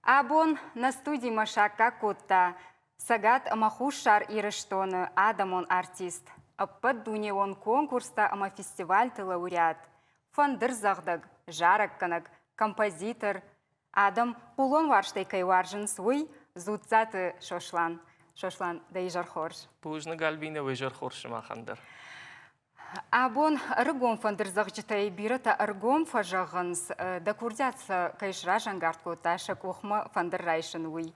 Абон нӕ студимӕ саккаг кодта Цӕгат ӕмӕ Хуссар Ирыстоны адӕмон артист, ӕппӕтдунеон конкурстӕ ӕмӕ фестивальты лауреат, фӕндырдзӕгъдӕг, зарӕггӕнӕг, композитор, адӕм хъулон уарзтӕй кӕй уарзынц, уый Дзуццаты Сослан. Сослан, дӕ изӕр хорз. Бузныг, Альбинӕ, уе зӕр хорз сымахӕн дӕр. Абон ӕрыгон фӕндырдзӕгъджытӕй бирӕтӕ ӕргом фӕзӕгъынц, дӕ курдиат сӕ кӕй сразӕнгард кодта сӕ къухмӕ фӕндыр райсын, уый.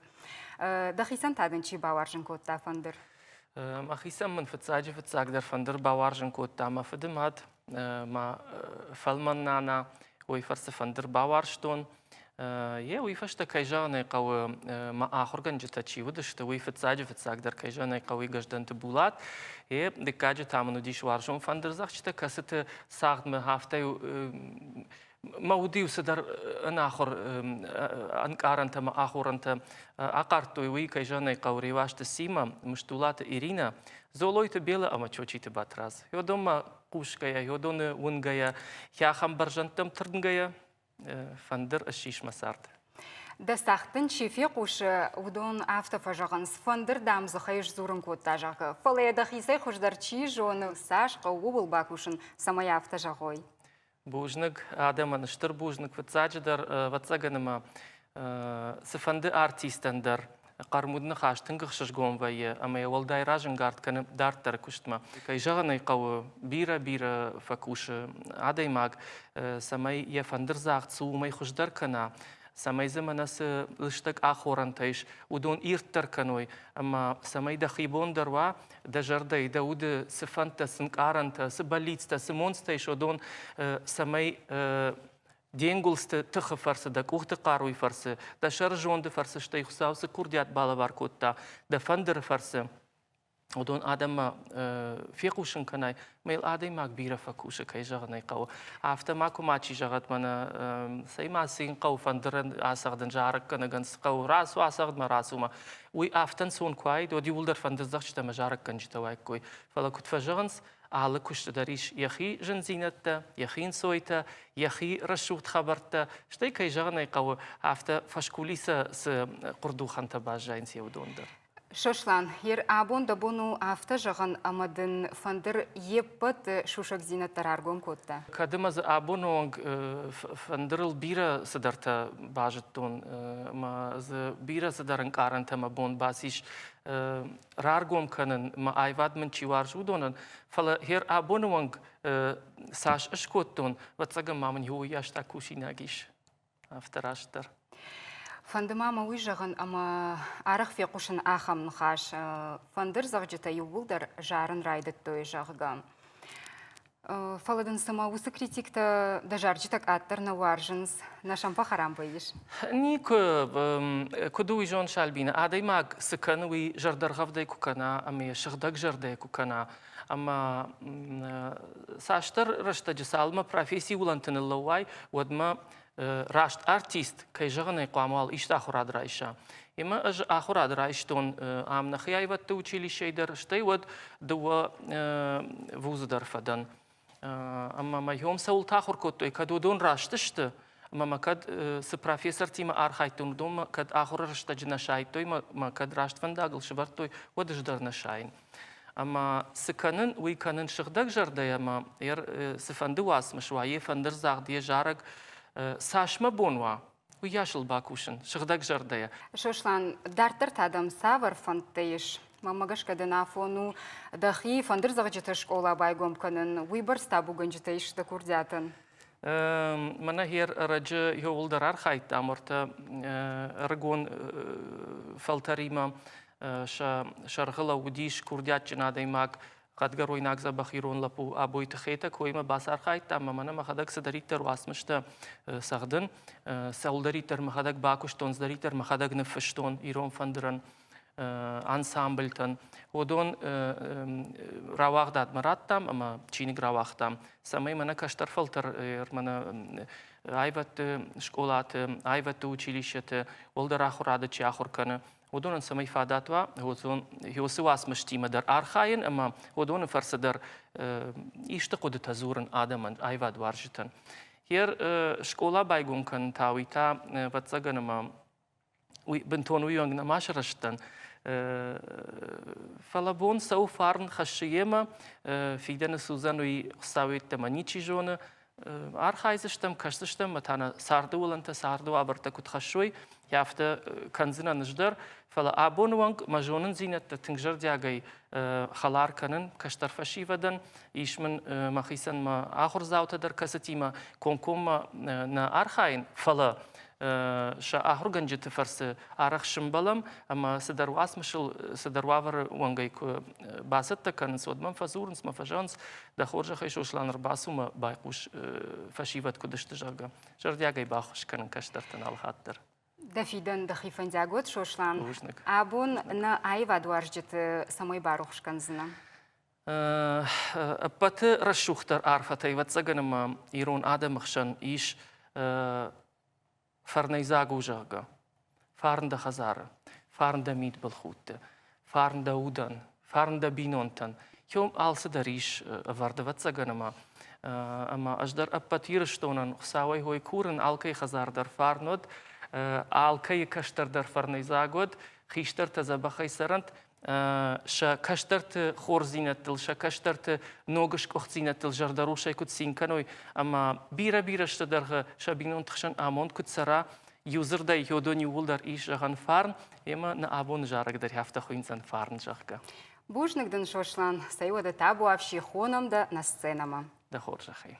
Дӕхицӕн та дын чи бауарзын кодта фӕндыр? Мӕхицӕн мын фыццаджы фыццагдӕр фӕндыр бауарзын кодта мӕ фыды мад, мӕ фӕлмӕн нана, уый фӕрцы фӕндыр бауарзтон. Йе уый фӕстӕ, кӕй зӕгъын ӕй хъӕуы, мӕ ахуыргӕнджытӕ чи уыдысты, уый фыццаджы-фыццагдӕр, кӕй зӕгъын ӕй хъӕуы, Гӕздӕнты Булат. Йе дыккаджы та мын уыдис уарзон фӕндырдзӕгъдджытӕ, кӕцыты цагъдмӕ афтӕ мӕ уд-иу цыдӕр ӕнахуыр ӕнкъарӕнтӕ мӕ ахорӕнтӕ ахъардтой, уый, кӕй зӕгъын ӕй хъӕуы, Реуазты Симӕ, Мыстулаты Иринӕ, Золойты Бела ӕмӕ Чочиты Батрадз. Уыдонмӕ хъусгӕйӕ, уыдоны уынгӕйӕ, ахӕм бӕрзӕндтӕм тырнгӕйӕ, фӕндыр ссис мӕ цард. Дӕ цагъд дын чи фехъусы, уыдон афтӕ фӕзӕгъынц, фӕндыр, дам, дзыхӕй сдзурын кодта, зӕгъгӕ. Фӕлӕ йӕ дӕхицӕй хуыздӕр чи зоны, цас хъӕуы ууыл бакусын, цӕмӕй афтӕ зӕгъой. Бузныг адӕмӕн, стыр бузныг фыццаджыдӕр, ӕвӕццӕгӕн ӕмӕ цыфӕнды артистӕн дӕр хъӕрмуд ныхас тынг ӕхсызгон вӕййы ӕмӕ йӕ уӕлдай разӕнгард кӕны дарддӕры куыстмӕ. Кӕй зӕгъын ӕй хъӕуы, бирӕ-бирӕ фӕкусы адӕймаг, цӕмӕй йӕ фӕндырдзагъд цы уымӕй хуыздӕр кӕна, цӕмӕй дзы мӕнӕ цы лыстӕг ахорӕнтӕ ис, уыдон ирддӕр кӕной ӕмӕ цӕмӕй дӕхи бон дӕр уа, дӕ зӕрдӕйы, дӕ уды цы фӕндтӕ, цы нкъарӕнтӕ, цы бӕллицтӕ, цы монцтӕ ис, уыдон цӕмӕй Де нгуылдзты тыхы фӕрцы, дӕ къухты хъаруйы фӕрцы, дӕ сӕрызонды фӕрцы, стӕй Хуыцау цы курдиат балӕвар кодта, дӕ фӕндыры фӕрцы, уыдон адӕммӕ фехъусын кӕнай, мӕ йыл адӕймаг бирӕ фӕкусы, кӕй зӕгъын ӕй хъӕуы. Афтӕ макуы мачи зӕгъӕд, мӕнӕ цӕй ма цы йын хъӕуы фӕндырӕн ацӕгъдын, зарӕггӕнӕгӕн цы хъӕуы, рацу ацӕгъдмӕ, рацумӕ. Уый афтӕ ӕнцон куы уаид, уӕд иууылдӕр фӕндырдзӕгъдджытӕ ӕмӕ зарӕггӕнджытӕ уаиккой. Фӕлӕ куыд фӕзӕгъынц, алы куысты дӕр ис йӕхи зындзинӕдтӕ, йӕхи нцойтӕ, йӕхи рӕсугъд хабӕрттӕ, стӕй, кӕй зӕгъын ӕй хъӕуы, афтӕ фӕскулисӕ цы хъуырдухӕнтӕ баззайынц, уыдон дӕр. Сослан, ер абон дӕ бон у афтӕ зӕгъын, ӕмӕ дын фӕндыр йе ппӕт сусӕгдзинӕдтӕ раргом кодта? Кӕд ӕмӕ дзы абоны онг фӕндырыл бирӕ цыдӕртӕ базыдтон ӕмӕ дзы бирӕ цыдӕр ӕнкъарӕнтӕ мӕ бон бацис раргом кӕнын, мӕ аивад мын чи уарзы, уыдонӕн, фӕлӕ хер абоны онг цас скодтон, ӕвӕццӕгӕн ма мын иуыйас та кусинаг ис. Афтӕ растдӕр. Фӕнды ма мӕ уый зӕгъын, ӕмӕ арӕх фехъусын ахӕм ныхас, фӕндырдзӕгъджытӕ иууылдӕр зарын райдыдтой, зӕгъгӕ. Фӕлӕ дын цыма уыцы критиктӕ дӕ зарджытӕ къаддӕр нӕ уарзынц, нӕ сӕм фӕхӕрам вӕййыс? Никуы. Куыд у уый зон, Сальбина, адӕймаг цы кӕны, уый зӕрдӕргъӕвдӕй куы кӕна ӕмӕ йӕ сыгъдӕг зӕрдӕйӕ куы кӕна, ӕмӕ цасдӕр рӕстӕджы цалынмӕ профессийы уылӕнты ныллӕууай, уӕдмӕ раст артист, кӕй зӕгъын ӕй хъуамӕ уал исты ахуырад райса. Ӕмӕ ӕз ахуырад райстон ам нӕхи аивӕдты училищейы дӕр, стӕй уӕд дыууӕ вузы дӕр фӕдӕн. Ӕмӕ мӕ йом цӕуылты ахуыр кодтой, кӕд уыдон раст сты, ӕмӕ мӕ кӕд цы профессортимӕ архайдтон, уыдон мӕ кӕд ахуыры рӕстӕджы нӕ сайдтой, мӕ кӕд раст фӕндагыл сӕвӕрдтой, уӕд ӕз дӕр нӕ сайын. Ӕмӕ цы кӕнын, уый кӕнын сыгъдӕг зӕрдӕйӕ ӕмӕ цыфӕнды уацмыс уа, йе фӕндырдзагъд, йе зарӕг, цас мӕ бон уа, уыйас ыл бакусын сыгъдӕг зӕрдӕйӕ. Сослан, дарддӕр та дӕм цавӕр фӕндтӕ ис? Мӕнмӕ гӕсгӕ дын афон у дӕхи фӕндырдзӕгъджыты скъола байгом кӕнын. Уыйбӕрц табугӕнджытӕ ис дӕ курдиатӕн? Мӕнӕ хер ӕрӕджы иууылдӕр архайдтам ӕртӕ ӕрыгон фӕлтӕримӕ. Сӕ сӕргъы лӕууыдис курдиатджын адӕймаг, хъӕдгӕройнаг дзӕбӕх ирон лӕппу Абойты Хетӕг коймӕ бацархайдтам ӕмӕ мӕнӕ мӕхӕдӕг цыдӕриддӕр уацмыстӕ цӕгъдын, цӕуылдӕриддӕр мӕхӕдӕг бакуыстон, цыдӕриддӕр мӕхӕдӕг ныффыстон ирон фӕндырӕн, ансамбльтӕн, уыдон рауагъдадмӕ радтам ӕмӕ чиныг рауагътам, цӕмӕй мӕнӕ кӕстӕр фӕлтӕр мӕнӕ аивӕдты скъолаты, аивӕдты училищеты, уӕлдӕр ахуырады чи ахуыр кӕны, уыдонӕн цӕмӕй фадат уа, уыцы уацмыстимӕ дӕр архайын ӕмӕ уыдоны фӕрцы дӕр исты хъуыдытӕ дзурын адӕмӕн, аивадуарзджытӕн. Йе скъола байгом кӕнын та уый та, ӕвӕццӕгӕн, ӕмӕ. Уый бынтон уыйонг нӕма сырӕзтӕн. Фӕлӕ бон цӕуы, фарн хӕссы йемӕ, фидӕны цы уыдзӕн, уый Хуыцау йеддӕмӕ ничи зоны. Архайдзыстӕм, кӕсдзыстӕм ӕмӕ та нӕ царды уылӕнтӕ, царды уавӕртӕ куыд хӕссой, афтӕ кӕндзынӕн ӕз дӕр. Фӕлӕ абоны онг мӕ зонындзинӕдтӕ тынг зӕрдиагӕй хӕлар кӕнын кӕстӕр фӕсивӕдӕн. Ис мын мӕхицӕн мӕ ахуырдзаутӕ дӕр, кӕцытимӕ комкоммӕ нӕ архайын, фӕлӕ сӕ ахуыргӕнджыты фӕрцы арӕх сымбӕлӕм ӕмӕ цыдӕр уацмысыл цыдӕр уавӕры уӕнгӕй куы бацӕттӕ кӕнынц, уӕд мӕм фӕдзурынц, мӕ фӕзӕгъынц, дӕ хорзӕхӕй, Сослан, ӕрбацу мӕ байхъус, фӕсивӕд куыд сты, зӕгъгӕ. Зӕрдиагӕй баххуыс кӕнын кӕстӕртӕн алыхатт дӕр. Дӕ фидӕн дӕхи фӕндиаг уӕд, Сослан. Бузныг. Абон нӕ аивадуарзджыты цӕмӕй барухс кӕндзынӕ? Ӕппӕты рӕсугъддӕр арфӕтӕ, ӕвӕццӕгӕн, ӕмӕ ирон адӕмы хсӕн ис фӕрнӕйдзаг у, зӕгъгӕ. Фарн дӕ хӕдзары, фарн дӕ мидбылхудты, фарн дӕ удӕн, фарн дӕ бинонтӕн. Кӕм алцыдӕр ис ӕвӕрд, ӕвӕццӕгӕн, ӕмӕ ӕмӕ ӕз дӕр ӕппӕт Ирыстонӕн Хуыцауӕй хой курын, алкӕй хӕдзар дӕр фарн уӕд, алкӕйы кӕстӕр дӕр фӕрнӕйдзаг уӕд, хистӕртӕ дзӕбӕхӕй цӕрӕнт, сӕ кӕстӕрты хорздзинӕдтыл, сӕ кӕстӕрты ног скъуыхдзинӕдтыл зӕрдӕрухсӕй куыд цин кӕной ӕмӕ бирӕ-бирӕ сты дӕргъы сӕ бинонты хсӕн амонд куыд цӕра, иу дзырдӕй уыдон иууылдӕр ис зӕгъӕн фарн, ӕмӕ нӕ абоны зарӕг дӕр афтӕ хуыйндзӕн фарн, зӕгъгӕ. Бузныг дын, Сослан, цӕй уӕдӕ табуафси, хонӕм дӕ нӕ сценӕмӕ. Дӕ хорзӕхӕй.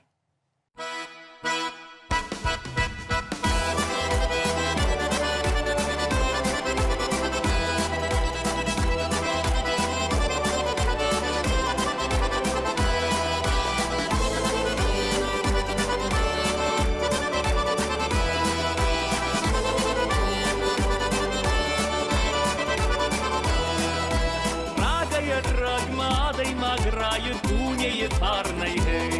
Рагӕй-ӕрӕгмӕ адӕймаг райы дунейы фарнӕй.